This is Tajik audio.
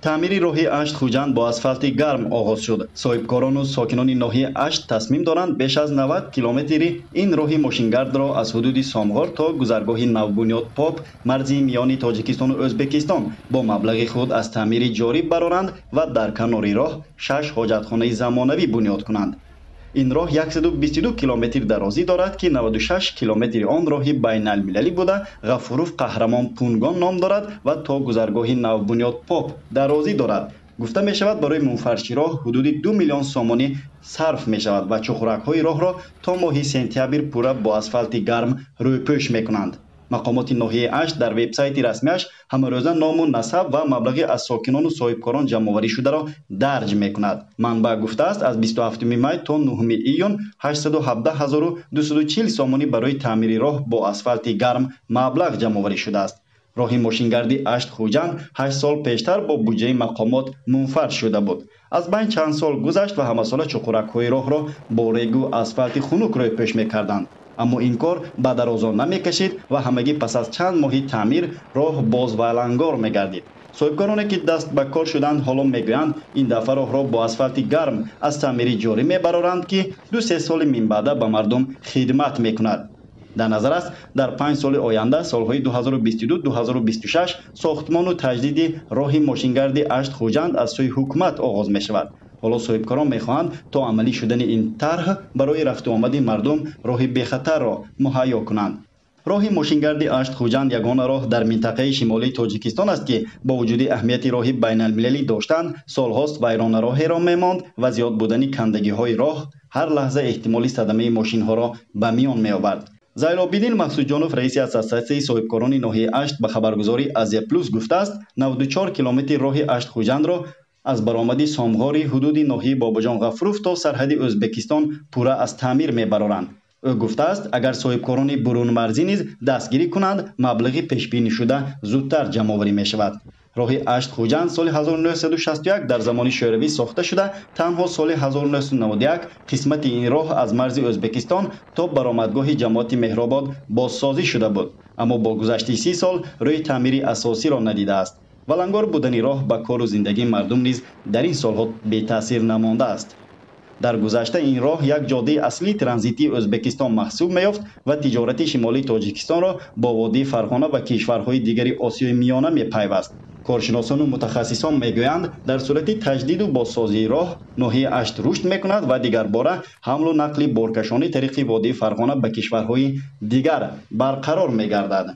Таъмири роҳи Ашт Хуҷанд бо асфалти гарм оғоз шуд. Соҳибкорону сокинони ноҳияи Ашт тасмим доранд, беш аз 90 километри ин роҳи мошингардро аз ҳудуди Сомғор то гузаргоҳи Навбунёд Поп, марзи миёни Тоҷикистону Ӯзбекистон, бо маблағи худ аз таъмири ҷорӣ бароранд ва дар канори роҳ 6 ҳоҷатхонаи замонавӣ бунёд кунанд. Ин роҳ 122 километр дарозӣ дорад, ки 96 километри он роҳи байналмилалӣ буда, Ғафуров Қаҳрамон Пунгон ном дорад ва то гузаргоҳи Навбунёд Поп дарозӣ дорад. Гуфта мешавад, барои мунфарши роҳ ҳудуди 2 миллион сомонӣ сарф мешавад ва чуқуракҳои роҳро то моҳи сентябр пурра бо асфалти гарм рӯйпӯш мекунанд. Мақомоти ноҳияи Ашт дар вебсайти расмиаш ҳамарӯза ному насаб ва маблағи аз сокинону соҳибкорон ҷамъоварӣ шударо дарҷ мекунад. Манбаъ гуфтааст, аз 27 май то 9 июн 817 240 сомонӣ барои таъмири роҳ бо асфалти гарм маблағ ҷамъоварӣ шудааст. Роҳи мошингарди Ашт Хуҷанд 8 сол пештар бо буҷаи мақомот мунфарш шуда буд. Аз байн чанд сол гузашт ва ҳамасола чуқуракҳои роҳро бо регу асфалти хунук рӯйпӯш мекарданд. Аммо ин кор ба дарозо намекашид ва ҳамагӣ пас аз чанд моҳи таъмир роҳ боз валангор мегардид. Соҳибкороне, ки даст ба кор шуданд, ҳоло мегӯянд, ин дафъа роҳро бо асфалти гарм аз таъмири ҷорӣ мебароранд, ки 2-3 соли минбаъда ба мардум хидмат мекунад. Дар назар аст, дар 5 соли оянда, солҳои 2022-2026, сохтмону таҷдиди роҳи мошингарди Ашт Хуҷанд аз сӯи ҳукумат оғоз мешавад. Ҳоло соҳибкорон мехоҳанд то амалӣ шудани ин тарҳ барои рафту омади мардум роҳи бехатарро муҳайё кунанд. Роҳи мошингарди Ашт Хуҷанд ягона роҳ дар минтақаи шимолии Тоҷикистон аст, ки бо вуҷуди аҳамияти роҳи байналмилалӣ доштан, солҳост вайронароҳеро мемонд ва зиёд будани кандагиҳои роҳ ҳар лаҳза эҳтимоли садамаи мошинҳоро ба миён меовард. Зайлобиддин Мақсудҷонов, раиси ассотсиатсияи соҳибкорони ноҳияи Ашт, ба хабаргузори Азия Плюс гуфтааст, 94 километри роҳи Ашт Хуҷандро аз баромади Сомғори ҳудуди ноҳияи Бобоҷон Ғафуров то сарҳади Ӯзбекистон пурра аз таъмир мебароранд. Ӯ гуфтааст, агар соҳибкорони бурунмарзӣ низ дастгирӣ кунанд, маблағи пешбинишуда зудтар ҷамъоварӣ мешавад. Роҳи Ашт Хуҷанд соли 1961 дар замони Шӯравӣ сохта шуда, танҳо соли 1991 қисмати ин роҳ аз марзи Ӯзбекистон то баромадгоҳи ҷамоати Меҳробод бозсозӣ шуда буд, аммо бо гузашти 30 сол рӯи таъмири асосиро надидааст. Валангор будани роҳ ба кору зиндагии мардум низ дар ин солҳо бетаъсир намондааст. Дар гузашта ин роҳ як ҷодаи аслии транзитии Ӯзбекистон маҳсуб меёфт ва тиҷорати шимолии Тоҷикистонро бо водии Фарғона ва кишварҳои дигари Осиёи Миёна мепайваст. Коршиносону мутахассисон мегӯянд, дар сурати таҷдиду бозсозии роҳ ноҳияи Ашт рушд мекунад ва дигарбора ҳамлу нақли боркашонӣ тариқи водии Фарғона ба кишварҳои дигар барқарор мегардад.